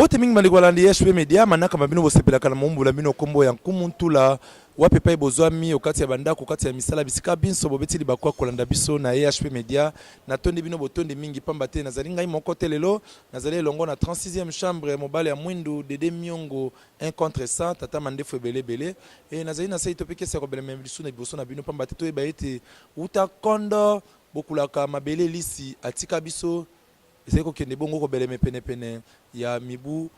Mbote mingi bandeko balandi ya HP Media, manaka ma bino bosepelaka na mombu la bino kombo ya Nkumu Ntula, wapi epai bozwami okati ya bandako, okati ya misala, bisika binso bobeti libaku ya kolanda biso na HP Media. Natondi bino botondi mingi pamba te nazali ngai moko te lelo, nazali elongo na 36e chambre mobali ya mwindu Dede Miongo 1 contre 100 tata mandefu ebele ebele e nazali na sei to pe kesi ya kobelema lisu na liboso na bino pamba te toyeba ete wuta kondo bokulaka mabele lisi atika biso. Ezali kokende bongo kobeleme penepene ya mibu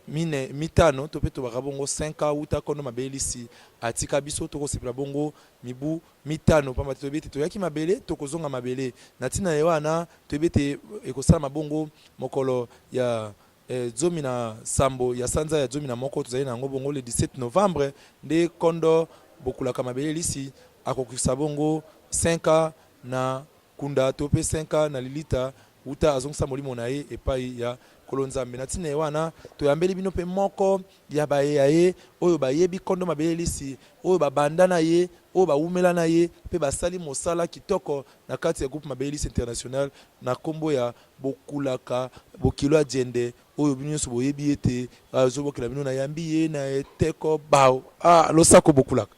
mine, mitano, to mpe tobaka bongo 5 ans, wuta kondo mabele lisi atika biso, tokosepela bongo mibu mitano, pamba te toyebi ete toyaki mabele, tokozonga mabele. Na ntina ye wana, toyebi ete ekosalama bongo mokolo ya 17 ya sanza ya 11 tozali na yango bongo le 17 novembre, nde kondo bokulaka mabele lisi akokokisa bongo 5 ans na Kunda to mpe 5 ans na lilita wuta azongisa molimo na ye epayi ya Nkolo Nzambe. Na ntina ye wana, toyambeli bino mpe moko ya baye ya ye oyo bayebi Kondo Mabele Lisi, oyo babanda na ye, oyo bawumela na ye mpe basali mosala kitoko na kati ya Groupe Mabele Lisi International na kombo ya Bokulaka Bokilo Adjende, oyo bino nionso boyebi ete azobokela bino. Nayambi ye na eteko bao. Ah, losako Bokulaka.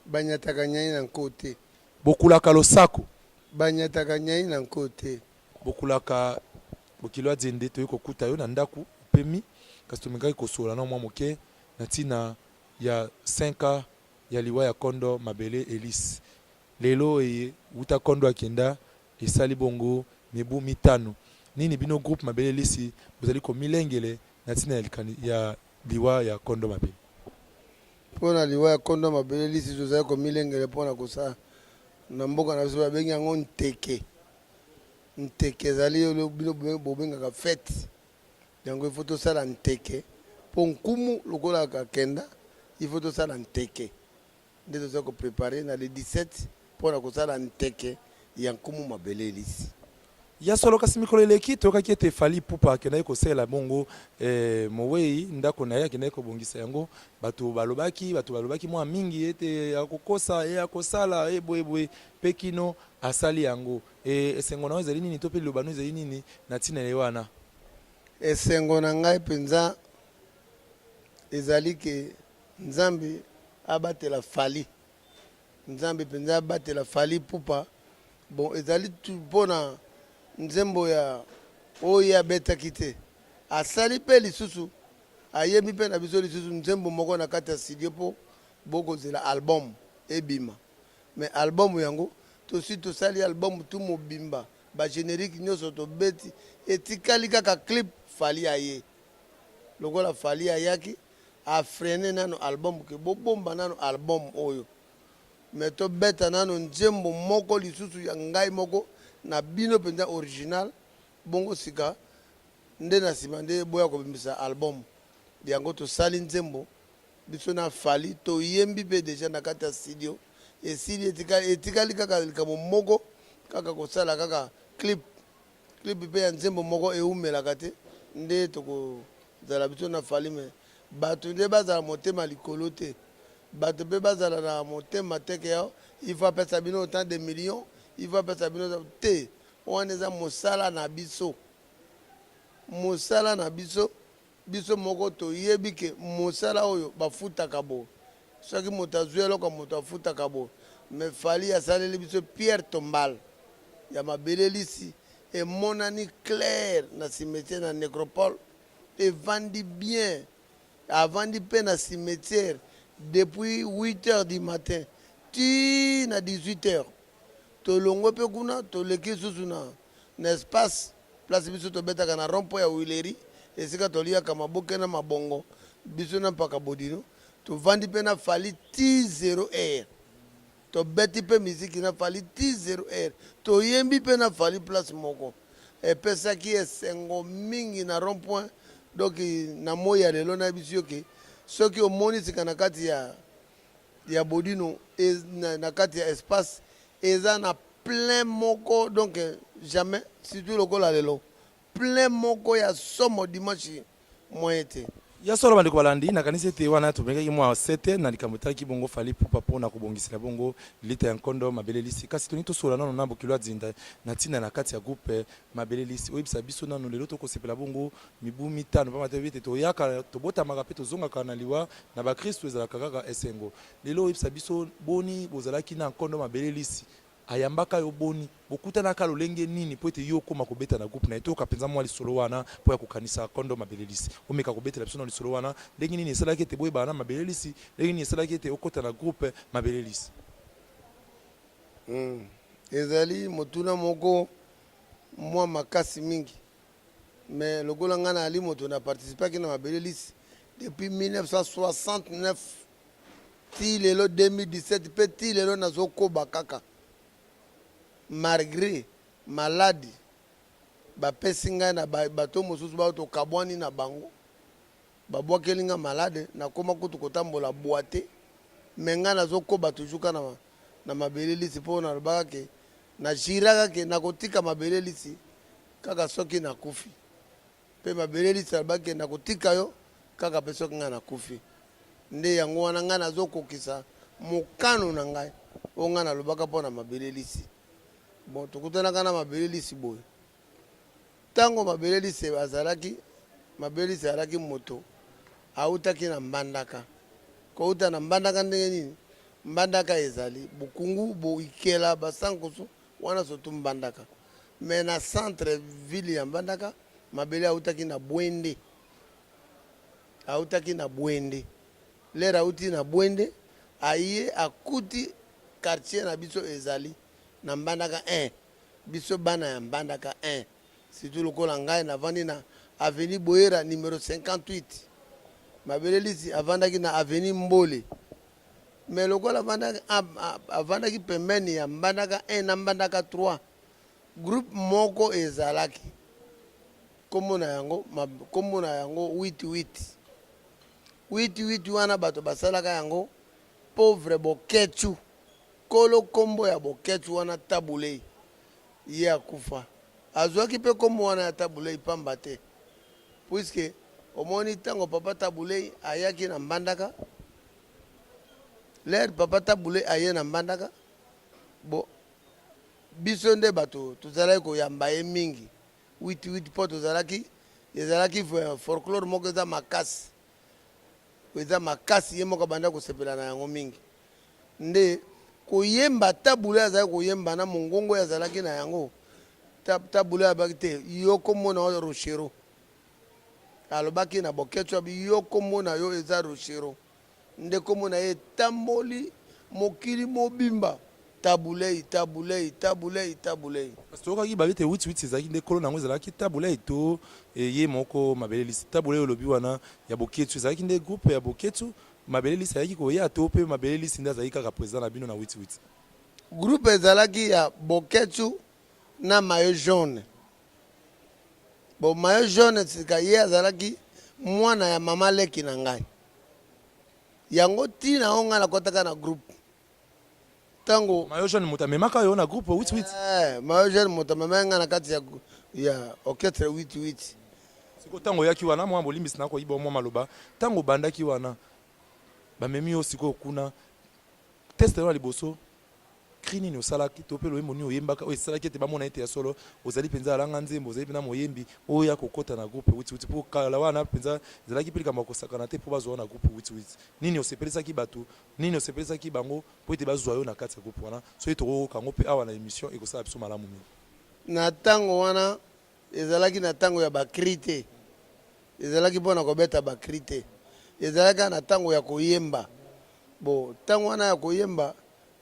Banyataka nyai na nko te. Bokulaka losako. Banyataka nyai na nko te. Bokulaka bokilo adzende toye kokuta yo na ndaku opemi kasi tomekaki kosolola nao mwa moke na ntina ya 5 ans ya liwa ya kondo mabele Elise. Lelo eye wuta kondo akenda esali bongo mibu mitano. Nini bino groupe mabele Elisi bozali komilengele na ntina ya liwa ya kondo mabele? Mpo na liwa ya kondo mabele Elisi tozali komilengele mpo na kosala na mboka na biso babengi yango nteke. Nteke ezali oyo bino bobengaka fete. Yango il faut tosala nteke mpo nkumu lokola akenda il faut tosala nteke. Nde toza ko preparer na le 17 mpo na kosala nteke ya nkumu mabele elisi. Ya solo, kasi mikolo eleki toyokaki ete Fally Ipupa akendaki kosalela bongo moweyi ndako na ye, akendaki kobongisa yango. Bato balobaki, bato balobaki mwa mingi ete akokosa, ye akosala, ye boye boye, mpe kino asali yango. Esengo na yo ezali nini to mpe liloba na yo ezali nini na ntina ya ye wana? Esengo na ngai mpenza ezali ke Nzambe abatela Fally. Nzambe penza abatela Fally Ipupa bon ezali pona nzembo ya oyo ye abetaki te asali pe lisusu ayembi pe na biso lisusu nzembo moko na kati ya studio po bokozela album ebima mais album yango tosi tosali album tout mobimba ba generique nioso tobeti etikali kaka clip Fally aye lokola Fally ayaki A freiner nanu album que bo bomba nanu album oyo mais to beta nanu nzembo moko lisusu ya ngai moko na bino penza original bongo sika nde na sima nde boya kobimisa album yango tosali nzembo biso na Fally toyembi pe dejà na kati ya studio esili etikali etikali kaka likambo moko kaka kosala kaka clip Clip pe ya nzembo moko ewumelaka te nde toko zala biso na Fally mais batu nde bazala motema likolo te batu pe bazala na motema te ke il faut apesa bino autant de millions il faut apesa bino te wana eza mosala na biso mosala na biso Biso moko toyebi ke mosala oyo bafutaka boye soki moto azui eloko ya moto afutaka boye mais Fally asaleli biso pierre tombale ya mabele lisi emonani clair na cimetière na necropole evandi bien avandi pe na cimetière depuis 8 heures du matin ti na 18 heures tolongwe pe kuna toleki lisusu na na espace Place biso tobetaka na rond point ya huilerie esika toliaka maboke na mabongo biso na mpaka bodino tovandi pe na Fally ti zero heure tobeti pe miziki na Fally ti zero heure toyembi pe na Fally place moko epesaki esengo mingi na rond point donc na moyi ya lelo nayebisi yo ke soki omoni sika na kati ya ya bodino na kati ya espace eza na Plein moko donc jamais surtout lokola lelo plein moko ya somo dimanche moyen te. Ya solo bandeko balandi, nakanisi ete wana tomekaki mwa sete na likambo etalaki bongo Fally Ipupa mpo na kobongisela bongo lilita ya nkondo Mabele Lisi. Kasi tolingi tosolola nano na Bokilo Adzinda na ntina na kati ya groupe Mabele Lisi. Oyebisa biso nano lelo tokosepela bongo mibu mitano, pamba te oyebi ete toyaka, tobotamaka mpe tozongaka na liwa na bakristu ezalaka kaka esengo. Lelo oyebisa biso boni bozalaki na nkondo Mabele Lisi Ayambaka yo boni? Bokutanaka lolenge nini mpo ete yo okoma kobeta na groupe na ye? Toyoka penza mua lisolo wana mpo ya kokanisa Kondo Mabelelisi. Omeka kobetela biso nanu lisolo wana, ndenge nini esalaki ete boyebana na Mabelelisi? Ndenge nini esalaki ete okota na groupe Mabelelisi? Hum, ezali motuna moko mua makasi mingi. Mais lokola ngai nazali moto na participaki na Mabelelisi depuis 1969 Tii lelo 2017 pe tii lelo nazo koba kaka malgre maladi ba pesi ngai na bato mosusu ba tokabwani na bango ba bwakeli ngai malade nakoma kutu kotambola boite mais ngai nazo koba toujours kaka na mabele lisi po nalobaka ke na juraka ke nakotika mabele lisi kaka soki nakufi. Mpe mabele lisala bakenda kotika yo kaka mpe soki ngai nakufi. Nde yango wana ngai nazokokisa mokano na ngai oyo ngai nalobaka mpo na mabele lisi. Bon, tokutanaka na mabele lisi boye. Ntango mabele lisi azalaki, mabele lisi azalaki moto autaki na Mbandaka. Kouta na Mbandaka ndenge nini? Mbandaka ezali Bukungu, Boikela, Basankusu, Wana surtout Mbandaka mais na centre ville ya Mbandaka mabele awutaki na Bwende awutaki na Bwende l'heure awuti na Bwende aye akuti quartier na biso ezali na Mbandaka un biso bana ya Mbandaka un surtout lokola ngai navandi na avenue Boyera numero 58 mabele lisi avandaki na avenue Mbole Mais lokola avandaki avandaki pembeni ya Mbandaka 1 na Mbandaka 3, groupe moko ezalaki kombo na yango kombo na yango huit huit. Huit huit wana bato basalaka yango pauvre Boketshu, kolo kombo ya Boketshu wana Tabu Ley ye akufa. Azuaki pe kombo wana ya Tabu Ley pamba te puisque omoni tango papa Tabu Ley ayaki na Mbandaka, L'heure papa Tabu Ley aye na Mbandaka, bon biso nde bato tozalaki koyamba ye mingi huit huit mpo tozalaki ezalaki folklore moko eza makasi eza makasi ye moko abanda kosepela na yango mingi nde koyemba Tabu Ley azalaki koyemba na mongongo oyo azalaki na yango Tabu Ley alobaki te yo kombo na yo Rochereau Alobaki na Boketshu abi yo kombo na yo eza Rochereau nde kombo na ye etamboli mokili mobimba Tabu Ley, Tabu Ley, Tabu Ley, Tabu Ley. Kasi toyokaki babi ete witi witi ezalaki nde kolo na yango ezalaki Tabu Ley to ye moko Mabele Lisi. Tabu Ley olobi wana ya Boketshu ezalaki nde groupe ya Boketshu Mabele Lisi ayaki koya to pe Mabele Lisi nde azalaki kaka president na bino na witi witi? Groupe ezalaki ya Boketshu na Maillot Jaune. Bon maillot jaune sika ye azalaki mwana ya mama leki na ngai. Yango tina oyo ngai nakotaka na groupe. Tango Maillot jaune moto amemaka yo na groupe huit huit? Eh, maillot jaune moto amemaki ngai na kati ya ya orchestre huit huit. Sikoyo tango oyaki wana, mwa bolimbisi nakoyiba yo mwa maloba, tango obandaki wana bamemi yo sikoyo kuna, test na yo ya liboso Cri nini osalaki to mpe loyembo nini oyembaka oyo esalaki ete bamona ete ya solo ozali mpenza alanga nzembo, ozali mpenza moyembi oyo akokota na groupe Witi Witi? Mpo kala wana mpenza ezalaki mpe likambo ya kosakana te mpo bazwa yo na groupe Witi Witi. Nini osepelisaki bato? Nini osepelisaki bango mpo ete bazwa yo na kati ya groupe wana? Soki tokoyoka yango mpe awa na emission ekosala biso malamu mingi. Na tango wana ezalaki na tango ya ba cris te, ezalaki mpo na kobeta ba cris te, ezalaki kaka na tango ya koyemba. Bon, tango wana ya koyemba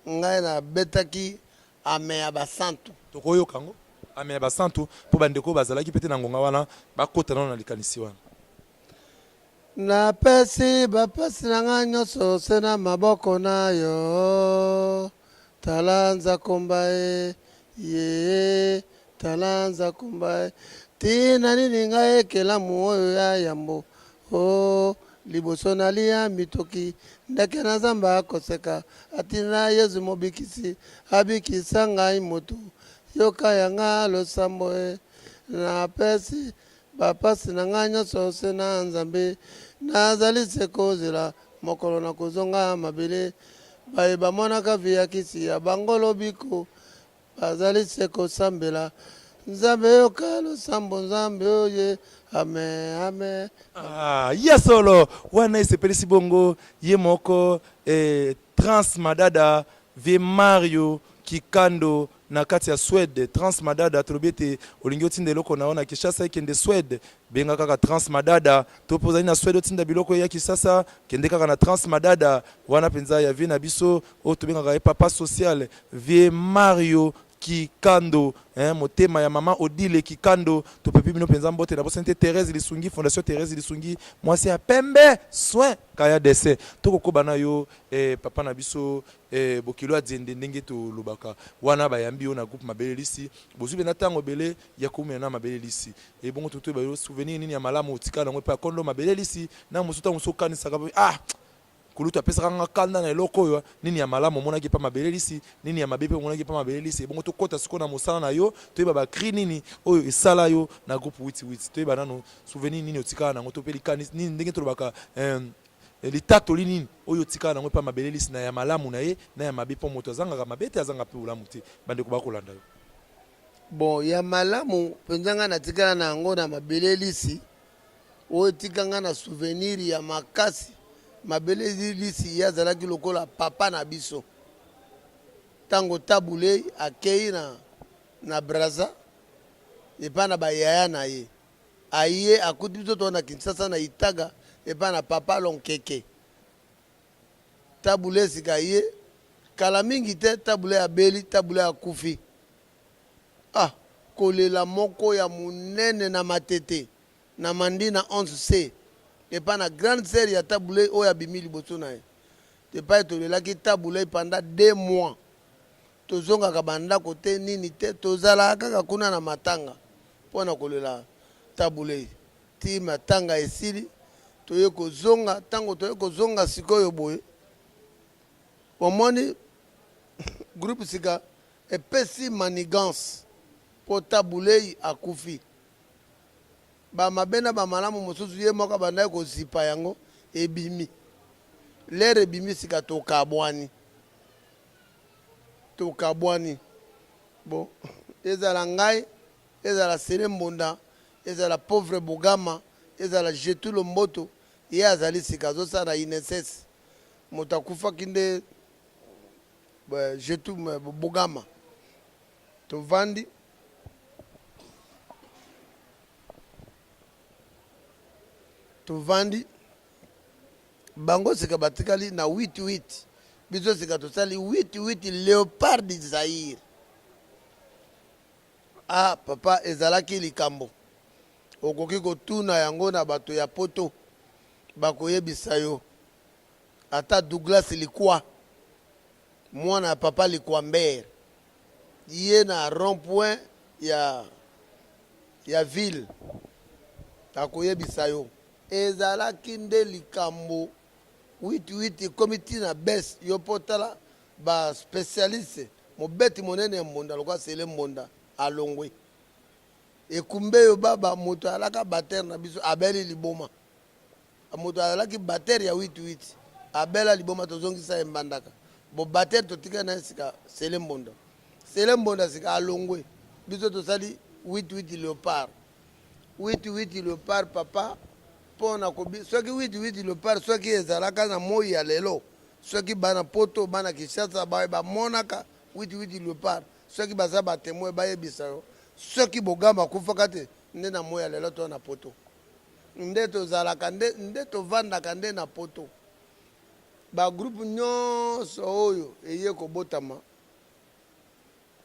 Ngai na betaki ame ya ba santu. Tokoyoka yango, ame ya ba santu, mpo ba ndeko oyo bazalaki pe te na ngonga wana bakota nano na likanisi wana. Na pesi ba pasi na nga nionso se na maboko na yo Tala nzakomba e ye Tala nzakomba e Tina nini nga ekelamu oyo ya yambo Oh, liboso nalia mitoki, ndeke na zamba akoseka, Atinda Yezu Mobikisi, abikisa ngai moto, Yoka ya nga losambo e, napesi. Ba pasi na ngai nionso se na Nzambe Nazali se kozela mokolo na kozonga mabele Baye bamonaka vie ya kisi ya bango lobiko Bazali se kosambela Nzambe yoka losambo Nzambe oye Amen amen. Ah ya solo wana esepelisi bongo ye moko eh, Trans Madada Vieux Mario Kikando na kati ya Suède Trans Madada tolobi ete olingi otinda eloko na yo na Kinshasa ekende Suède benga kaka Trans Madada to pe ozali na Suède otinda biloko eya Kisasa kende kaka na Trans Madada wana penza ya vieux na biso oyo tobengaka ye papa social Vieux Mario Kikando eh, motema ya maman Odile Kikando topepi bino penza mbote nabosani te Therèse Lisungi fondation Therèse Lisungi mwasi ya pembe soin kaya dessin tokokoba na yo eh, papa na biso eh, bokilo ya dzende ndenge tolobaka wana bayambi yo na groupe mabele lisi bozwi mpenza ntango ebele ya koumela na mabele lisi ebongo totoyeba yo souvenir nini ya malamu otikala nango epai ya kondo mabele lisi na mosusu ntango mosusu okanisaka ah kulutu apesaka nga kanda na eloko oyo nini ya malamu omonaki epa mabele lisi nini ya mabe mpe omonaki epa mabele lisi ebongo tokɔta sikoyo na mosala na yo toyeba bacri nini oyo esala yo na groupe witi witi toyeba nano souvenir nini otikala nango to mpe likanisi nini ndenge tolobaka eh, litatoli nini oyo otikala nango epa mabele lisi na ya malamu na ye na ya mabe mpo moto azangaka mabe te azanga mpe bolamu te bandeko bakolanda yo. Bon ya malamu mpenza ngai natikala na yango na mabele lisi oyo etika ngai na souvenir ya makasi mabele lisi ye azalaki lokola papa na biso ntango Tabu Ley akei na, na Braza epai na bayaya na ye aye akuti biso toa na Kinshasa na Itaga epai na papa Lonkeke Tabu Ley sika ye kala mingi te Tabu Ley abeli Tabu Ley akufi ah kolela moko ya monene na Matete na Mandina 11C epai na grande sœur ya Tabu Ley oyo abimi liboso na ye epai tolelaki Tabu Ley pendant 2 mois tozongaka bandako te nini te tozalaka kaka kuna na matanga mpo na kolela Tabu Ley ti matanga esili toye kozonga ntango toye kozonga sikoyo boye omoni groupe sika epesi manigance mpo Tabu Ley akufi bamabe na bamalamu mosusu ye moko abandaki kozipa yango ebimi lere ebimi sika tokabwani tokabwani bon ezala ngai ezala Sele Mbonda ezala pauvre Bogama ezala Jetulo Mboto ye azali sika azosala na INSS moto akufaki nde Jetu Bogama tovandi tovandi bango sika batikali na 88 biso sika tosali 88 Léopard du Zaïre. Ah papa ezalaki likambo okoki kotuna yango na bato ya poto bakoyebisa yo ata Douglas Likwa mwana ya papa Likwamber ye na rond point ya ville akoyebisa yo ezalaki nde likambo 88 ekomi ntina bes yo mpo tala baspécialiste mobeti monene ya mbonda lokola Sele Mbonda alongwe ekumbe yo baba moto azalaka batteur na biso abeli liboma moto azalaki batteur ya 88 abela liboma tozongisa ye mbandaka bo batteur totikali na ye sika Sele Mbonda. Sele Mbonda sika alongwe biso tosali 88 Léopard 88 Léopard papa mpona kobi soki 88 Léopard soki ezalaka na moi ya lelo soki bana poto bana Kinshasa baye bamonaka 88 Léopard soki baza batémoin bayebisa yo soki Bogama akufaka te nde na moi ya lelo to na poto nde tozalaka nde, nde tovandaka nde na poto bagroupe nyonso oyo eye kobotama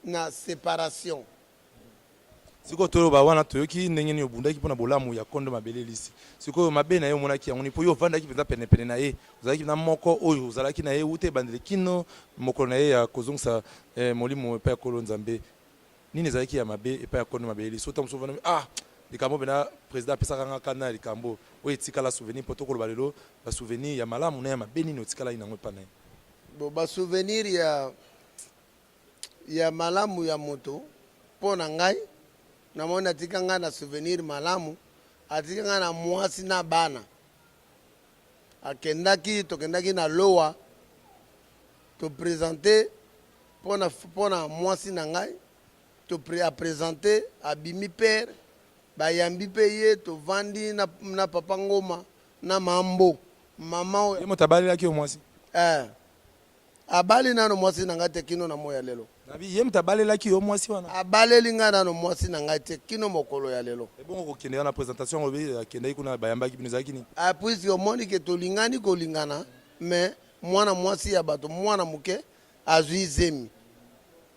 na séparation. Sikoyo toloba wana toyoki ndenge nini obundaki mpona bolamu ya kondo mabele lisi sikoyo mabe na ye omonaki yango nini mpo yo ovandaki mpenza penepene na ye ozalaki na moko oyo ozalaki na ye wuta ebandeli kino mokolo na ye ya kozongisa eh, molimo epai ya kolo Nzambe nini ezalaki ya mabe epai ya kondo mabele lisi ota mosusu ovanda ah likambo mpena président apesaka nga kanda ya likambo oyo etikala souvenir mpo tokoloba lelo basouvenir ya malamu na ya mabe nini otikalaki nango epai na ye. Bon basouvenir ya malamu ya moto mpo na ngai namoni atika ngai na souvenir malamu. Atiki ngai na mwasi na bana. Akendaki, tokendaki na Lowa, to presenter pona pona mwasi na ngai, to pre a presenter, abimi père, bayambi pe ye, tovandi na, na papa Ngoma na ma Mbo, mama oyo. Ye moto abalelaki yo mwasi? Eh. Abali nano mwasi na ngai te kino na moi ya lelo. Nabi, ye moto abalelaki yo mwasi wana? Abaleli ngai nano mwasi na ngai te kino mokolo ya lelo. Ebongo kokende wana presentation yango olobi akendaki kuna bayambaki bino ezalaki nini? Ah puisque omoni ke tolingani kolingana mais mwana mwasi ya bato mwana moke azui zemi.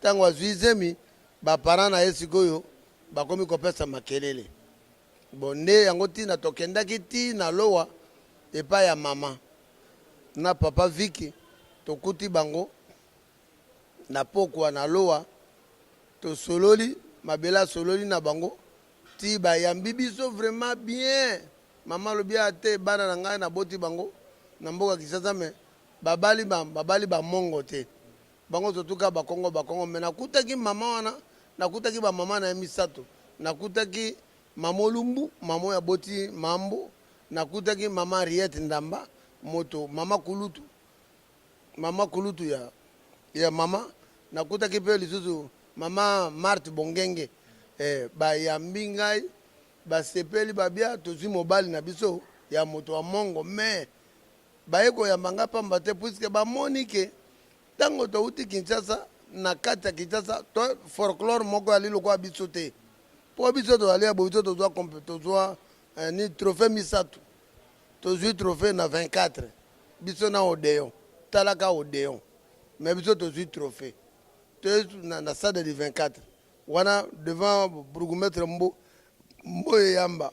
Tango azui zemi ba parents na ye sikoyo bakomi kopesa makelele. Bon nde yango tina tokendaki ti na lowa epai ya mama. na papa Vicky tokuti bango na pokwa na lowa tosololi mabele asololi na bango ti bayambi biso vraiment bien mama alobi a te bana na ngai naboti bango na mboka Kinshasa mais babali ba babali ba mongo te bango surtout kaka bakongo bakongo mais nakutaki mama wana nakutaki ba mama na ye misato nakutaki mama Olumbu mama oyo aboti Mambo Nakutaki mama Henriette Ndamba moto mama kulutu mama kulutu ya ya mama nakutaki pe lisusu mama Marthe Bongenge eh, bayambi ngai basepeli babia tozwi mobali na biso ya moto ya mongo mais baye koyamba ngai pamba te puisque bamoni ke ntango touti Kinshasa na kati ya Kinshasa to folklore moko yali lokola biso te mpo biso tozali ya boye biso tozwa tozwa Eh, ni trophee misatu tozui trophee na 24 biso na Odeon tala ka Odeon mais biso tozui trophee toye na, na stade du 24 wana devant bourgmestre Mbo Mbo Eyamba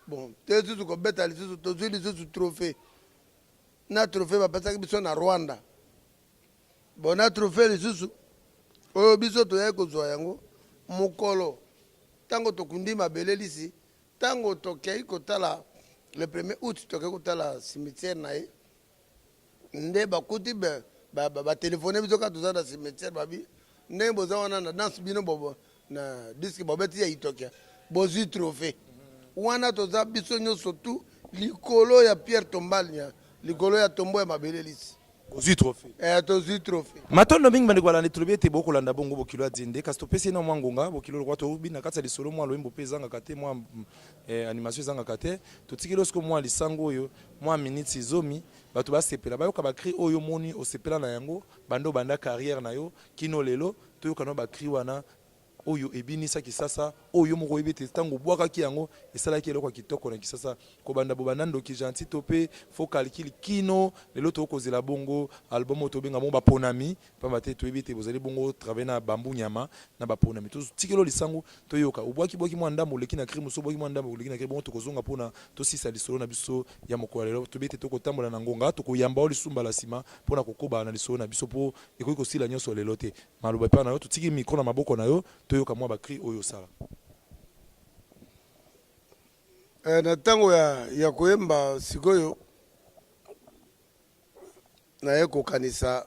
bon toye lisusu kobeta lisusu tozui lisusu trophee na trophee bapesaki biso na Rwanda bon na trophee lisusu oyo biso toyaki kozwa yango mokolo ntango tokundi mabele lisi Tango tokeyi kotala le premier aout tokeyi kotala cimetière na ye nde bakuti ba, ba, ba telephone biso kaka toza na cimetière babi ndenge boza wana na danse bino bobo na disque bobeti ya itokia bozwi trophée wana toza biso nyonso tu likolo ya pierre tombale ya likolo ya tombo ya mabele lisi Ozui trophee. Eh, tozui trophee. Matondo mingi bandeko balandi tolobi ete bokolanda bongo bokilo ya Diende kasi topesi ye na mwa ngonga bokilo lokola tobi na kati ya lisolo mwa loyembo mpe ezangaka te mwa eh, animation ezangaka te totikeli yo sikoyo mwa lisango oyo mwa minutes zomi bato basepela bayoka ba cri oyo omoni osepela na yango banda obanda carrière na yo kino lelo toyoka na ba cri wana oyo ebinisa kisasa oyo yo moko oyebi ete tango obwakaki yango esalaki eloko ya kitoko na kisasa kobanda bobanda ndoki gentil to pe faux calcul kino lelo tokoki kozela bongo album oyo tobenga bongo baponami pamba te toyebi ete bozali bongo travailler na bambou nyama na baponami totikeli yo lisangu toyoka obwaki bwaki mwa ndambo oleki na cri mosusu obwaki mwa ndambo oleki na cri bongo tokozonga pona tosisa lisolo na biso ya mokolo ya lelo toyebi ete tokotambola na ngonga tokoyamba yo lisusu mbala sima pona kokoba na lisolo na biso po ekoki kosila nionso lelo te. Maloba epai na yo, totiki micro na maboko na yo, toyoka mwa ba cris oyo osala. Eh, na ntango ya, ya koyemba sikoyo naye kokanisa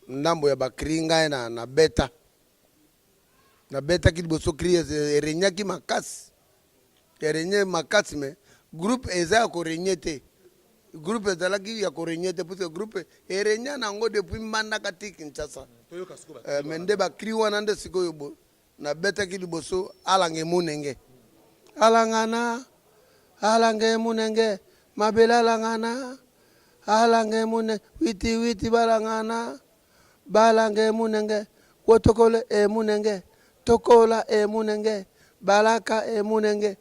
ndambo ya bakri ngai na, na beta nabetaki liboso cri eregnaki makasi eregne makasi me groupe eza ya koregne te groupe ezalaki ya koregne te puisque groupe eregna na yango depuis mbandaka ti kinshasa eh, me nde bakri wana nde sikoyo bo nabetaki liboso alanga emunenge alangana alanga emunenge mabele alangana alanga emunenge witi witi balangana Balanga e munenge, wotokole e munenge, tokola e munenge, balaka e munenge.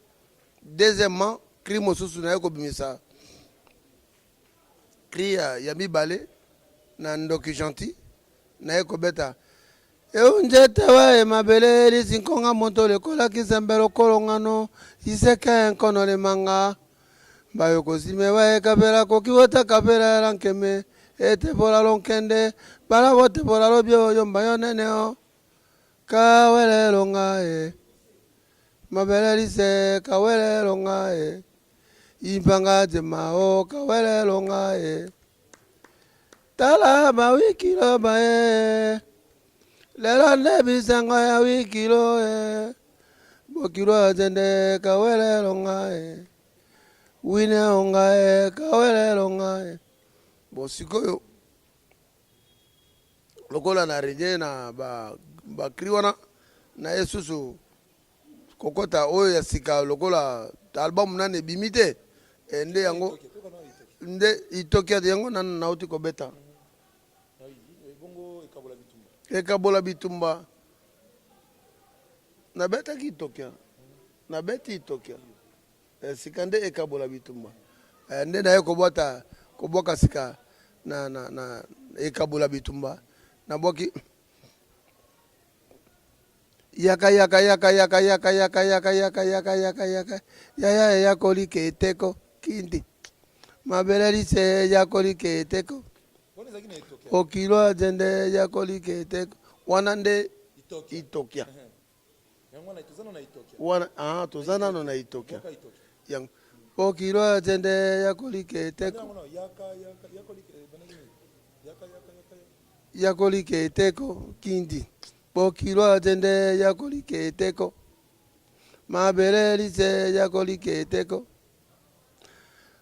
Deuxièmement, cri mosusu naye kobimisa cri ya, ya mibale na ndoki gentil naye kobeta eunjete wa e mabele elisi nkonga moto lekolaki nsembe lokolongano iseke nkono lemanga Bayo kozime baye kapela koki wota kapela ya lankeme ete bola lonkende bala bote bola lobio yomba yo nene o kawele longa e mabele lise kawele longa e impanga jema o kawele longa e tala ba wikilo baye lelo nde bisengo ya wikilo e bokilo azende kawele longa e. Wine onga e kawele longa e. Bon sikoyo lokola na regne na ba ba cri wana na ye susu kokota oyo ya sika lokola album nani ebimi te e nde yango nde itokia yango nanu nauti kobeta ekabola bitumba nabetaki itokia nabeti itokia Eh, sika nde ekabola bitumba eh, nde naye kobwata kobwaka sika na, na, na ekabola bitumba nabwaki yaka yaka yaka yaka yaka yaka yaka yaka yaka yaka yaka yaya yakolike eteko kindi mabele lise yakolike eteko okilo azende yakolike eteko wana nde itokia Wana ah toza nano na itokia. Yango okilo azende ya kolike eteko. Ya kolike eteko kindi. Bokilo azende ya kolike eteko. Mabele lise ya kolike eteko.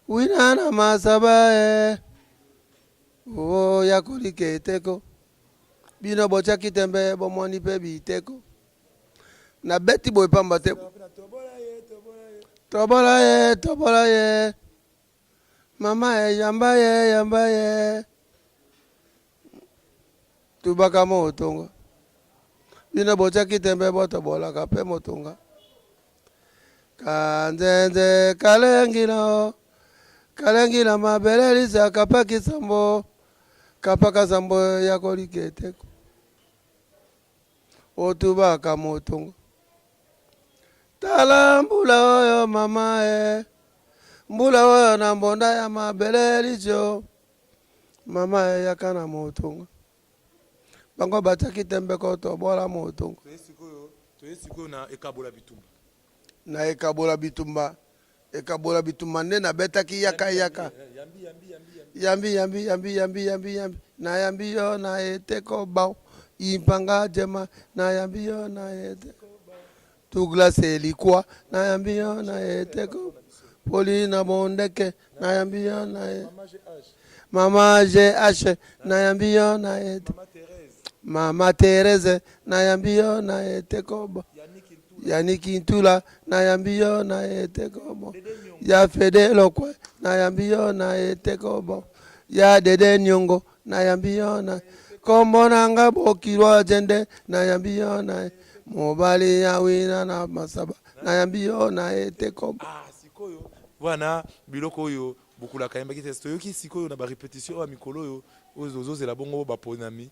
Wina na masaba eh. Oh ya kolike eteko. Bino botiaki tembe bomoni pe biteko. Na beti boye pamba te. Tobola ye, tobola ye. Mama ye, yamba ye, yamba ye. Tubaka motonga. Bino botiaki tembe botobolaka pe motonga. Kanzenze kalengila kalengila mabele lisa kapaki sambo kapaka sambo ya koliketeko otubaka motongo tala mbula oyo mama e mbula oyo na mbonda ya mabele lisio mama eyaka na motongo bango batiaki tembe kotobola motongo. Toye sikoyo na ekabola bitumba. Na ekabola bitumba, ekabola bitumba nde nabetaki yaka yaka. Yambi yambi yambi yambi. Yambi yambi yambi yambi yambi na yambi yo na eteko bao impanga jema na yambi yo na eteko Douglas Elikwa na yambi yo na eteko Paulina Bondeke na yambi yo na e Mama GH na yambi yo na ete Mama Therese na yambi yo na eteko Yannick Ntula na yambi yo na eteko bo Ya Fede Lokwe na yambi yo na eteko bo Ya Dede Nyongo na yambi yo na kombo na nga bokilwa jende na yambi yo na mobali ya wina na masaba na yambi yo na ete kombo. Ah sikoyo wana biloko oyo bokulaka yembaki te toyoki sikoyo na ba repetition oyo ya mikolo oyo oyo ozozela bongo baponami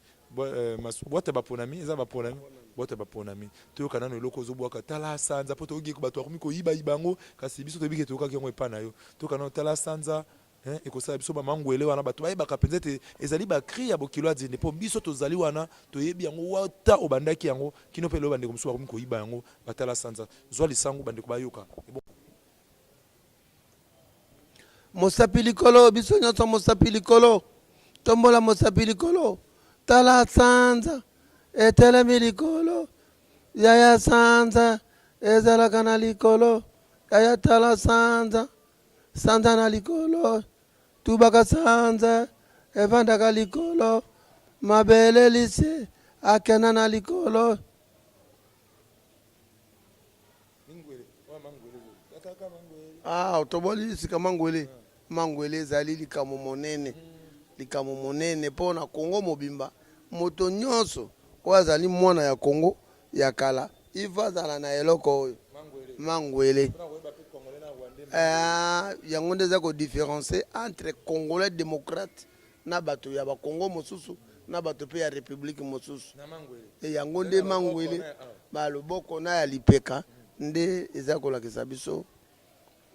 boite ya baponami eza baponami boite ya baponami toyoka nano eloko ozobwaka tala sanza mpo toyoki bato bakomi koyibayiba yango kasi biso toyebi ke toyokaki yango epai na yo toyoka nano tala sanza Hein, ekosala biso ba mangwele wana bato bayebaka mpenza ete ezali ba cri ya bokilo ya dinde mpo biso tozali wana toyebi yango wata obandaki yango kino mpe lelo bandeko mosusu bakomi koyiba yango batala sanza zwa lisangu bandeko bayoka ebongo. Mosapi likolo, biso nyonso mosapi likolo, tombola mosapi likolo, tala sanza etelemi likolo, yaya sanza ezalaka na likolo, yaya tala sanza Sanza na likolo, tubaka sanza evandaka likolo, mabele lise akenda na likolo. Ah, otoboli sika mangwele. Mangwele ezali likambo monene, likambo monene mpo na Congo mobimba. Moto nyonso oyo azali mwana ya Congo ya kala il faut azala na eloko oyo mangwele. Eh, yango nde eza ko differencier entre congolais democrate na bato ya ba Congo mosusu na bato mpe ya republique mosusu. E yango nde mangwele ba loboko na ya lipeka nde eza kolakisa biso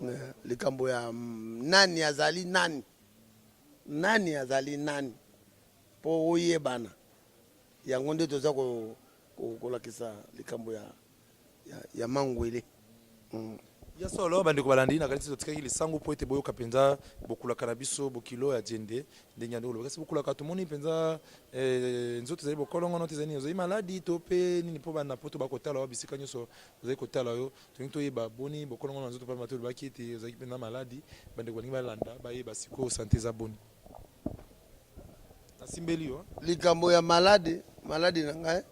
eh, likambo ya nani azali nani, nani azali nani mpo oyebana. Yango nde toza kolakisa likambo ya mangwele. Ya solo, bandeko balandi, nakanisi totikaki lisangu mpo ete boyoka mpenza bokulaka na biso bokilo ya Djende ndenge ya ndenge kasi bokulaka tomoni mpenza eh, nzoto ezali bokolongono te, ezali nini, ozali maladi to mpe nini? Mpo bana poto bakotala yo bisika nyonso ozali kotala yo, tolingi toyeba boni bokolongono na nzoto, pamba te olobaki ete ozalaki mpenza maladi. Bandeko balingi balanda bayeba sikoyo sante eza boni. Nasimbeli yo. Likambo ya maladi, maladi na ngai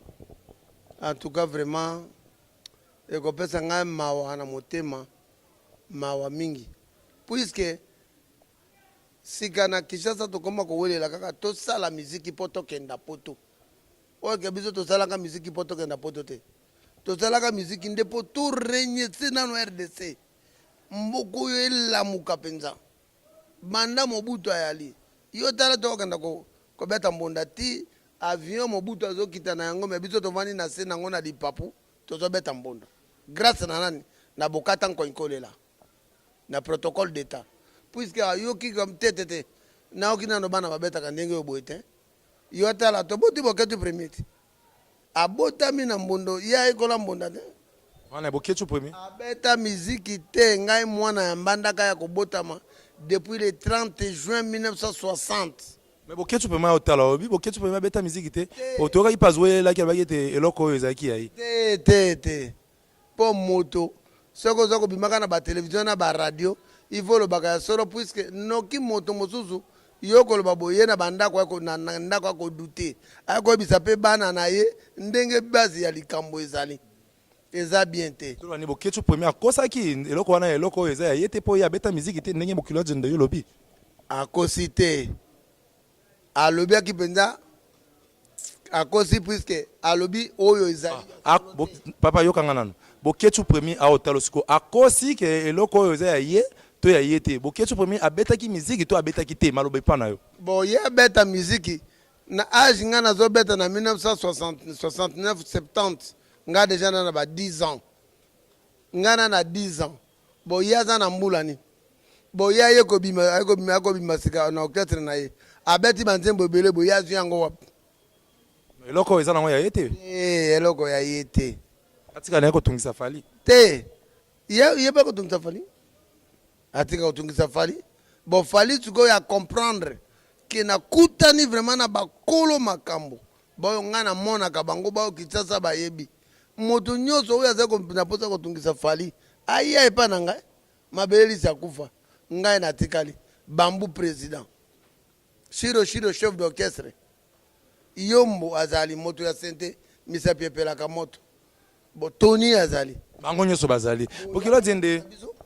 en tout cas vraiment ekopesa ngai mawa na motema, mawa mingi, puisque sika na Kinshasa tokoma kowelela kaka tosala miziki mpo tokenda poto. Oyo ke biso tosalaka miziki mpo tokenda poto te, tosalaka miziki nde mpo to regner se nano RDC, mboka oyo elamuka mpenza banda Mobutu ayali. Yo tala tokokenda kobeta mbonda ti avion Mobutu azokita na yango, me biso tovandi na se nango na lipapu tozobeta mbonda grace na nani? Na Bokata Nkoinkolela na protocole d'etat, puisque ayoki te te te, nayoki nano bana babetaka ndenge oyo boye te. Yo tala toboti Boketshu premier te, abotami na mbondo, ye ayekola mbonda te. Wana Boketshu premier abeta miziki te. Ngai mwana ya Mbandaka ya kobotama depuis le 30 juin 1960. Mais Boketshu premier otala obi Boketshu premier abeta miziki te, otoyokaki mpe azwelelaki, alobaki ete eloko oyo ezalaki ya ye. Te te te, mpo moto soki oza kobimaka na batelevizio na baradio, il faut olobaka ya solo, puisque noki moto mosusu yo koloba boye ye na bandako na ndako akodute, akoyebisa mpe bana na ye ndenge base ya likambo ezali, eza bien te. Toloba nini? Boketshu premier akosaki eloko wana, eloko oyo eza ya ye te, mpo ye abeta miziki te, ndenge mokili ajenda yo olobi. Akosi te, alobiaki mpenza akosi, puisque alobi oyo ezali. Ah, papa, yokanga nano. Boketshu premier aotala sikoyo, akosi ke eloko oyo eza ya ye to ya ye te? Boketshu premier abetaki miziki to abetaki te? Maloba epa na yo. Bon, ye abeta miziki na age ngai nazobeta na 1969 70, ngai deja na ba 10 ans, ngai na 10 ans. Bon, ye aza na mbula nini? Bon, ye aye kobima, aye kobima, aye kobima sika na orchestre na ye, abeti banzembo ebele boye, ye azwi yango wapi? Eloko oyo eza nango ya ye te. Eloko ya ye te. Atika na ye kotungisa Fally. Te, ye mpe kotungisa Fally, atika kotungisa Fally. Bon, Fally sikoyo ya comprendre ke nakutani vraiment na bakolo makambo baoyo ngai namonaka bango baoyo Kinshasa bayebi. Moto nyonso oyo aza na mposa kotungisa Fally, aya epa na ngai. Mabele lisi akufa, ngai natikali Bambu président, Shiro Shiro chef d'orchestre, Yombo azali moto ya sente, misapi epelaka moto. Bo Tony azali. Bango nyonso bazali. Bokilo Diende,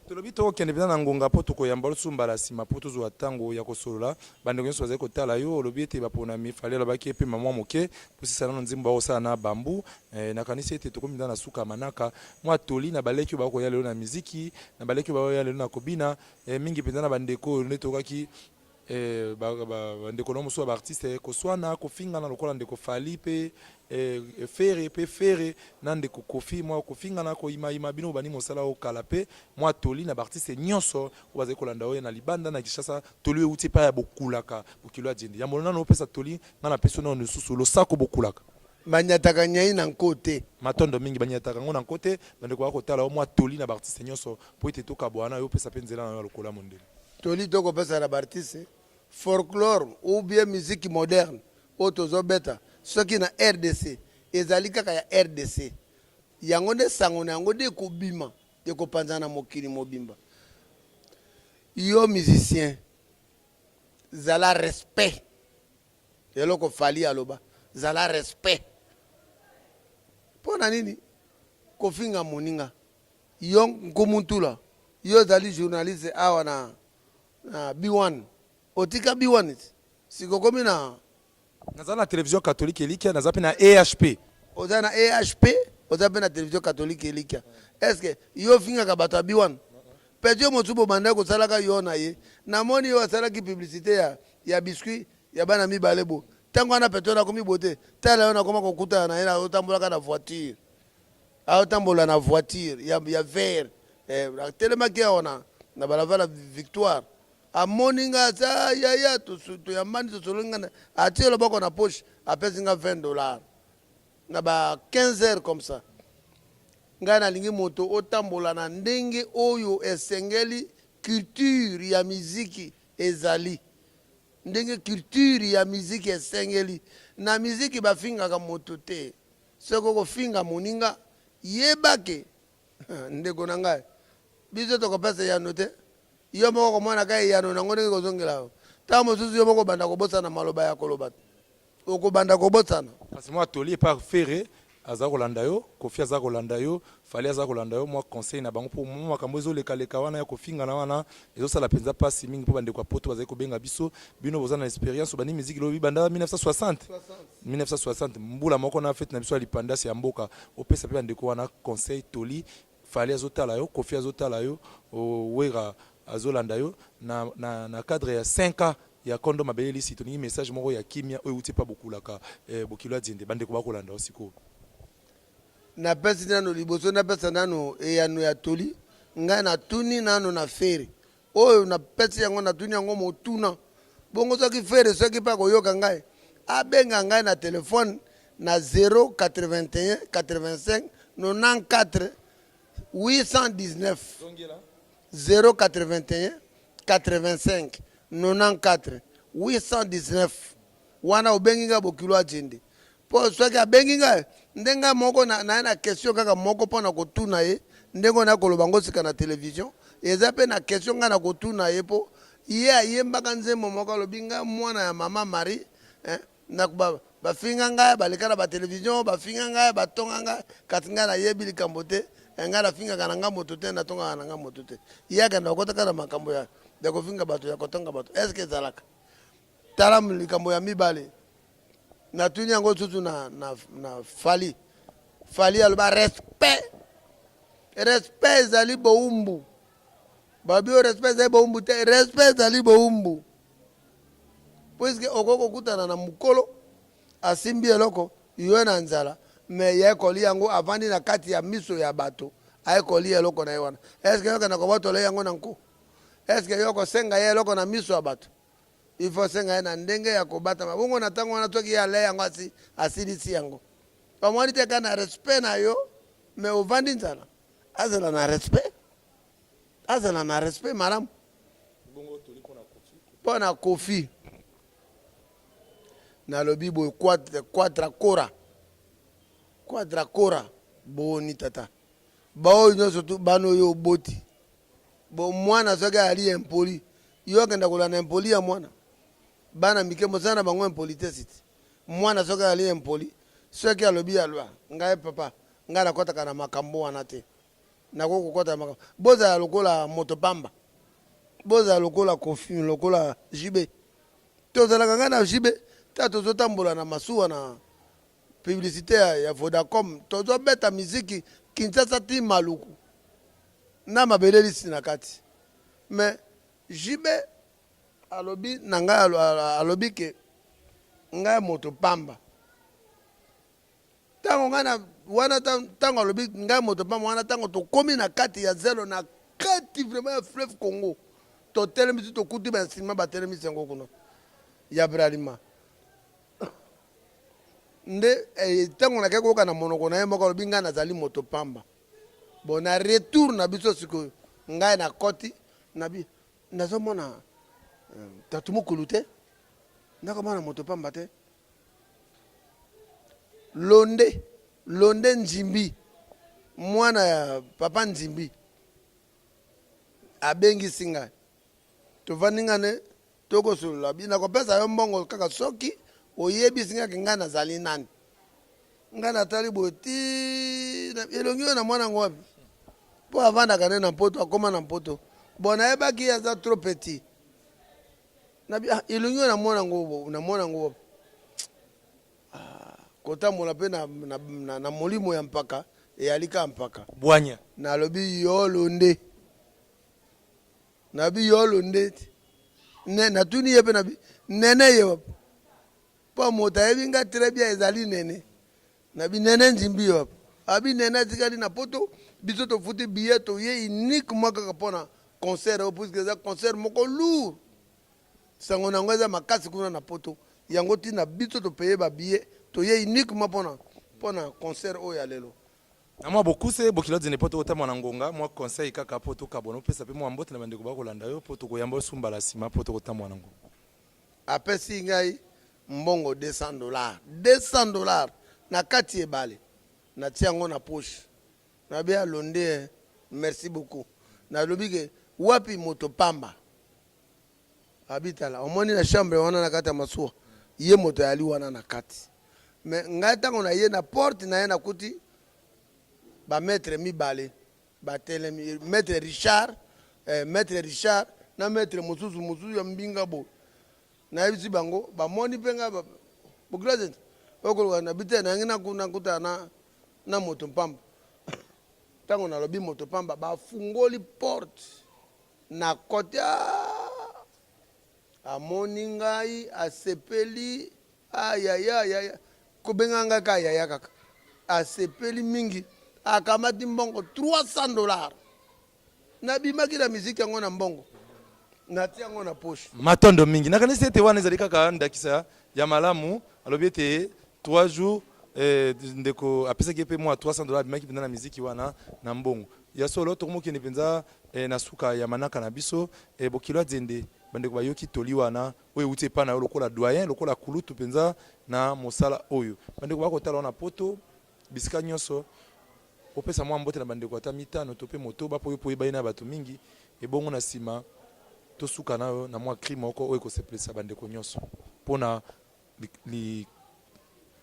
tolobi tokokende mpenza na ngonga mpo tokoyamba lisusu mbala nsima mpo tozwa ntango ya kosolola. Bandeko nyonso bazali kotala yo, olobi ete baponami Fally alobaki epema mwa moke kosisa nano nzembo bakosala na Bambu. Eh, nakanisi ete tokomi mpenza na suka ya manaka. Mwa toli na baleki oyo bakoya lelo na miziki, na baleki oyo bakoya lelo na kobina, eh, mingi mpenza na bandeko oyo nde tokaki eh, bandeko na mosusu ya baartiste koswana, kofingana lokola ndeko Fally mpe eh, Ferre mpe Ferre na ndeko Koffi, mwa kofingana, koyimayima, bino bobandi mosala oyo kala, mpe mwa toli na baartiste nyonso oyo bazali kolanda oyo na libanda na Kinshasa, toli oyo euti epai ya bokulaka bokilo ya Djende. Yambo nano opesa toli, ngai napesi yo nano lisusu losako bokulaka. Banyataka nyai na nko te. Matondo mingi, banyataka yango na nko te. Bandeko bakotala yo, mwa toli na baartiste nyonso mpo ete tokabwana, yo opesa mpe nzela na yo ya lokola mondele. Toli tokopesa na baartiste, folklore ou bien musique moderne oyo tozobeta soki na RDC ezali kaka ya RDC, yango nde sango na yango nde ekobima, ekopanzana na mokili mobimba. Yo musicien, zala respect. Eloko Fally aloba, zala respect. Pona nini kofinga moninga? Yo Nkumu Ntula, yo ozali journaliste awa na na B1, otika B1 ti sika okomi na. Naza na television catholique Elikia, naza pe na EHP. Oza na EHP, oza pe na television catholique Elikia. Est-ce que yo ofingaka bato ya B1? Petit oyo mosusu bobandaki kosalaka yo na ye, namoni yo asalaki publicite ya ya biscuit ya bana mibale bo. Tango wana petit wana akomi bote, tala yo nakoma kokutana na ye azotambolaka na voiture. Azotambola na voiture ya ya vert. Eh, atelemaki awa na na balabala Victoire. Amoni nga asa yaya toyambani tosololi nga atie loboko na poche apesi nga 20 dollars na ba 15 heures comme ça. Ngai nalingi moto otambola na ndenge oyo esengeli culture ya miziki ezali. Ndenge culture ya miziki esengeli. Na miziki bafingaka moto te. Soki okofinga moninga, yeba ke ndeko na ngai, biso tokopesa eyano te. Yo moko okomona kaka eyano na yango ndenge ekozongela yo. Tango mosusu yo moko obanda kobosana maloba ya koloba. Okobanda kobosana. Kasi mwa toli epa Ferre aza kolanda yo, Koffi aza kolanda yo, Fally aza kolanda yo, mwa conseil na bango po mwa makambo ezo leka leka wana ya kofingana wana ezo sala penza pasi mingi po ba ndeko ya poto bazali kobenga biso, bino boza na experience obandi musique lobi banda 1960 1960 mbula moko na fete na biso ya lipandasi ya mboka opesa pe ba ndeko wana conseil toli Fally azo tala yo, Koffi azo tala yo, Werra azo landa yo na na cadre ya 5 ans ya kondo mabele lisi tolingi message moko ya kimia oyo ewuti epa bokulaka eh, bokilo ya diende bandeko bakolanda yo sikoyo. Napesi nano liboso napesa nano eyano ya toli ngai natuni nano na Ferre oyo napesi yango natuni yango motuna bongo soki Ferre soki pe akoyoka ngai abenga ngai na telephone na 081 85 94 819 081 85 94 819 wana obengi ngai bokilo ajende mpo soki abengi ngai nde ngai moko naye na question kaka moko mpo na kotuna ye ndenge oyo nakoloba yango sika na television eza mpe na question ngai na kotuna ye mpo ye ayembaka nzembo moko alobi ngai mwana ya mama Marie eh, na bafinga ngai baleka na batelevision bafinga ngai batonga ngai kasi ngai nayebi likambo te eh, ngai nafingaka na ngai moto te natongaka na ngai moto te ye akenda kokotaka na makambo ya kofinga bato ya kotonga bato eske ezalaka tala likambo ya mibale natuni yango susu na, na, na fali fali aloba respect respect ezali bowumbu babi oyo respect ezali bowumbu te respect ezali bowumbu Puisque okoki kokutana na mukolo asimbi eloko yo na nzala mais ye kolia yango avandi na kati ya miso ya bato aye kolia eloko na ye wana est ce que yo okenda kobotola ye yango na nko? Est ce que yo okosenga ye eloko na miso ya bato? Il faut osenga ye na ndenge ya kobatama bongo na tango wana soki ye alei yango asi asilisi yango omoni te kaka na respect na yo mais ovandi nzala azala na respect azala na respect malamu mpo na Koffi nalobi boye quadra kora quadra kora boni tata baoyo nyonso tu bana oyo oboti bo mwana soki ali impoli yo akenda kolanda impoli ya mwana bana mike mosala na bango impolitesse ti mwana soki ali impoli soki alobi alwa ngai papa ngai nakɔtaka na makambo wana te Nakoki kokota na makambo. Bozala lokola moto pamba. Bozala lokola Koffi, lokola JB. Tozalaka ngai na JB, ta tozotambola na masuwa na publicité ya, ya Vodacom, tozobeta miziki Kinshasa ti Maluku na mabele lisi na kati. Mais JB alobi na ngai alobi ke ngai moto pamba. Tango ngai na wana tango alobi ngai moto pamba wana tango tokomi na kati ya zelo na kati vraiment ya fleuve Congo totelemisi tokuti ba instrument batelemisi yango kuna ya Bralima nde eh, ntango nakei koyoka na monoko na ye moko alobi ngai nazali moto pamba bon na retour na biso sikoyo ngai nakoti nabi nazomona eh, tatu mokulu te nakomona moto pamba te Londe Londe Nzimbi mwana ya papa Nzimbi abengisi ngai tovandi ngai ne tokosolola bi nakopesa yo mbongo kaka soki oyebisi ngai ke ngai nazali nani ngai natali boye ti elongi oyo na mwana yango wapi mpo avandaka nde na mpoto akoma na mpoto bon nayebaki ye aza trop petit Nabi ah elongi oyo namona yango namona yango wapi ah, kotambola mpe na, na, na, na molimo ya mpaka eyali kaka mpaka bwanya nalobi yolo nde nabi yolo nde ne natuni ye mpe nabi nene ye wapi mpo moto ayebi nga très bien ezali nene nabi nene nzimbi ye wapi abi nene atikali na poto biso tofuti billet toye uniquement kaka mpona concert oyo puisque eza concert moko lourd sango na yango eza makasi kuna na poto yango ntina biso topeye ba billet toye uniquement mpona mpona concert oyo ya lelo. Na mwa bokuse, Bokilo Dzene mpo tokotambola na ngonga, mwa conseil kaka mpo tokabwana, opesa mpe mwa mbote na bandeko bakolanda yo mpo tokoyamba yo su mbala sima mpo tokotambola na ngonga. Apesi ngai mbongo 200 dollars, 200 dollars na kati ebale, natie yango na poche, nabi alonde eh, merci beaucoup. Nalobi ke wapi moto pamba? Abi tala omoni na chambre wana na kati ya masuwa ye moto ayali wana na kati mais ngai tango na ye na porte na ye nakuti ba maitre mibale batelemi maitre Richard eh, maitre Richard na maitre mosusu mosusu ya mbinga boye nayebisi bango bamoni mpe ngai bokila okoluka na bite nayangi nakuta na, na moto mpamba ntango nalobi moto mpamba bafungoli porte Na koti aah amoni ngai asepeli ah yaya yaya kobenga ngai kaka yaya kaka asepeli mingi akamati mbongo 300 dollars nabimaki na miziki yango na mbongo natia yango na poche. Matondo mingi. Nakanisi ete wana ezali kaka ndakisa ya malamu. Alobi ete 3 jours eh, ndeko apesaki ye mpe mwa 300 dollars, abimaki mpenza na miziki wana na mbongo. Ya solo, tokomokende mpenza eh, na suka ya manaka na biso. Eh, Bokilo Adzende, bandeko bayoki toli wana oyo ewuti epai na yo lokola doyen, lokola kulutu mpenza na mosala oyo. Bandeko bakotala yo na poto, bisika nyonso, opesa mwa mbote na bandeko ata mitano to mpe motoba mpo yo mpe oyebani na bato mingi. Ebongo na nsima tosuka na yo na mwa cri moko oyo ekosepelisa bandeko nyonso mpo na li,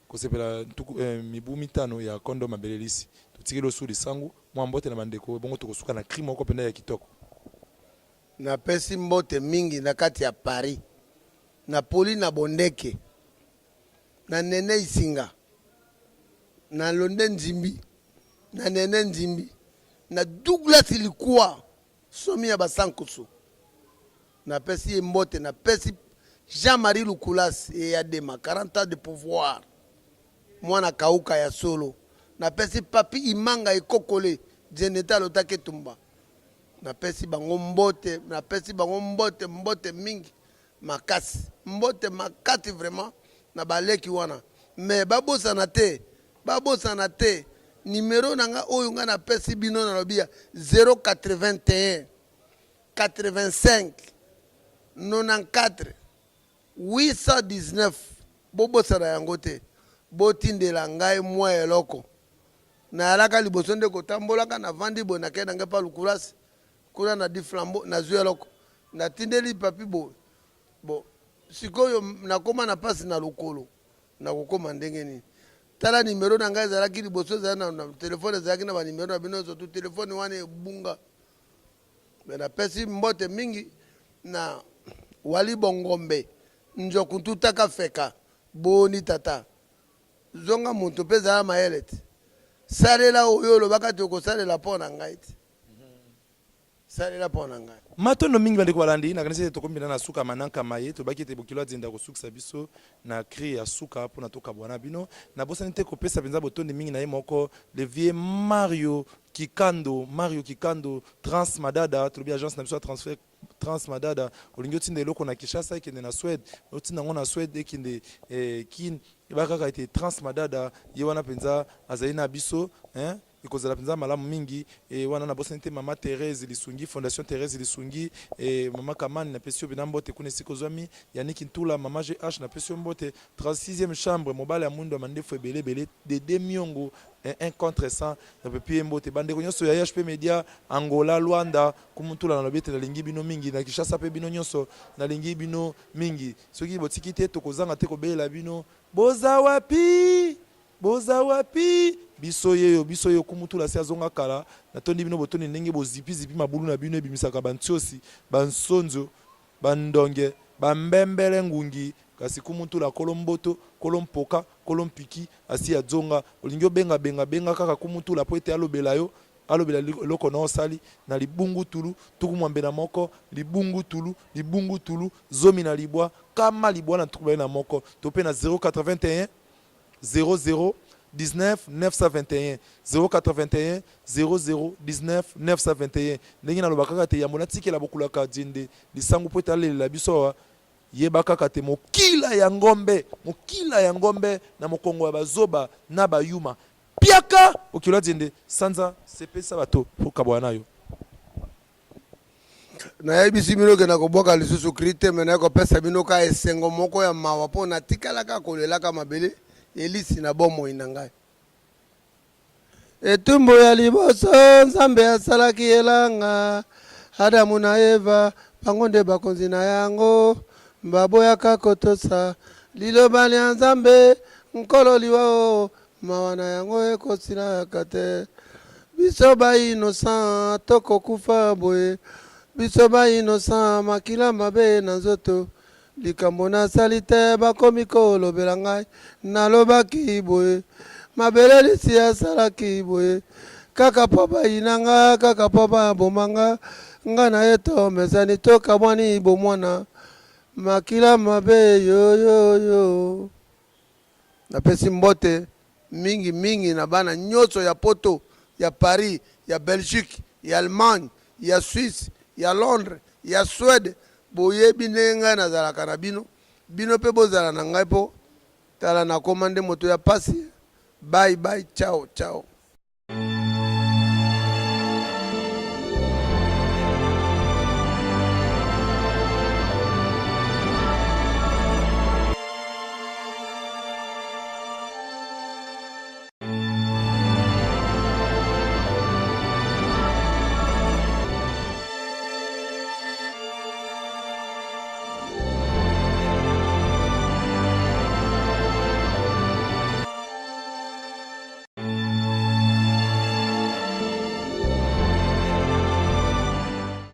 kosepela ntuku, eh, mibu mitano ya Kondo Mabele Lisi. Totikeli yo su lisangu, mwa mbote na bandeko, ebongo tokosuka na cri moko mpenza ya kitoko. Napesi mbote mingi na kati ya Paris, na Paulina Bondeke, na Nene Isinga, na Londe Nzimbi, na Nene Nzimbi, na Douglas Likua, somi ya ba Sankusu. Napesi ye mbote, napesi Jean-Marie Lukulas Eyadema, 40 ans de pouvoir, mwana kauka ya solo. Napesi Papy Imanga Ekokole, Djeneta Lotake Tumba. Napesi bango mbote, napesi bango mbote, mbote mingi makasi, mbote makasi vraiment na baleki wana. Mais babosana te, babosana te numero na nga oyo nga napesi bino, nalobi ya 081 85 94 819 bobosana yango te botindela ngai mwa eloko nayalaka liboso nde kotambolaka navandi boye nakei na ngai pa lukulasi kuna na di flambeau nazwi eloko natindeli papi boye bo sikoyo nakoma na mpasi na lokolo nakokoma ndenge nini tala nimero na ngai ezalaki liboso ezali na, na telefone ezalaki na banimero na bino nyonso tu telefone wana ebunga Mais napesi mbote mingi na Wali Bongombe Nzoku Ntutaka Feka boni tata zonga moto mpe zala mayele te salela oyo olobaka te okosalela mpo na ngai te salela mpo na ngai. Matondo mingi bandeko balandi, nakanisi ete tokomi mpenza na suka ya manaka maye. Tolobaki ete Bokilo Adzenda akosukisa biso na cri ya suka mpo na tokabwana na bino. Nabosani te kopesa mpenza botondi mingi na ye moko le vieux Mario Kikando, Mario Kikando, Trans Madada, tolobi agence na biso ya transfert Trans Madada, olingi otinda eloko na Kinshasa ekende na Suède, otinda yango na Suède ekende eh, Kin, yeba kaka ete Trans Madada ye wana mpenza azali na biso hein, ekozala mpenza malamu mingi e, wana nabosani te mama Therese Lisungi, Fondation Therese Lisungi e, mama Kamani napesi yo mpenza mbote kuna esika ozwami, Yannick Ntula, mama GH napesi yo mbote, 36e chambre mobali ya mwindo ya mandefu ebele ebele Dede Miongo un contre 100 napepi ye mbote bandeko nyonso ya HP Media Angola Luanda Kumuntula nalobi ete nalingi bino mingi na Kinshasa pe bino nyonso nalingi bino mingi soki botiki te tokozanga te kobelela bino boza wapi boza wapi biso yeyo biso yeyo Kumutula si azonga kala natondi bino botondi ndenge bozipi zipi mabulu na bino ebimisaka ba ntiosi ba nsonzo ba ndonge ba mbembele ngungi kasi Kumutula kolo mboto kolo mpoka Kolo mpiki asi adzonga olingi obenga benga benga kaka kumutula po ete alobela yo alobela eloko na osali na libungutulu 61 libungutulu libungutulu 19 921 to pe na 081 00 19 921 081 00 19 921 ndenge naloba kaka te yambo natikela bokulaka diende lisangu po ete alelela biso awa Yeba kaka te mokila ya ngombe, mokila ya ngombe na mokongo ya ba zoba na ba yuma. Piaka! Okilo adiende sanza sepelisa bato po kabwana na yo. Nayebisi bino ke nakobwaka lisusu cri te, me naye kopesa bino ka esengo moko ya mawa mpo natikalaka kolelaka mabele elisi na bomoi na ngai. Etumbu ya liboso Nzambe asalaki elanga, Adamu na Eva bango nde bakonzi na yango, baboyaka kotosa liloba lya Nzambe, Nkolo liwa o mawa na yango ekosilaka te. Biso ba innocent tokokufa boye, biso ba innocent makila mabe na nzoto. Likambo nasali te bakomi kolobela ngai, nalobaki boye, mabele lisi asalaki boye, kaka mpo bayina nga, kaka mpo baboma nga, nga na ye tomesani tokabwani bomwana, makila mabe yoyoyo. Napesi mbote mingi mingi na bana nyoso ya poto, ya Paris, ya Belgique, ya Allemagne, ya Suisse, ya Londres, ya Suède. Boyebi ndenge ngai nazalaka na bino, bino pe bozala na ngai po tala nakoma nde moto ya pasi. Bye bye, ciao ciao.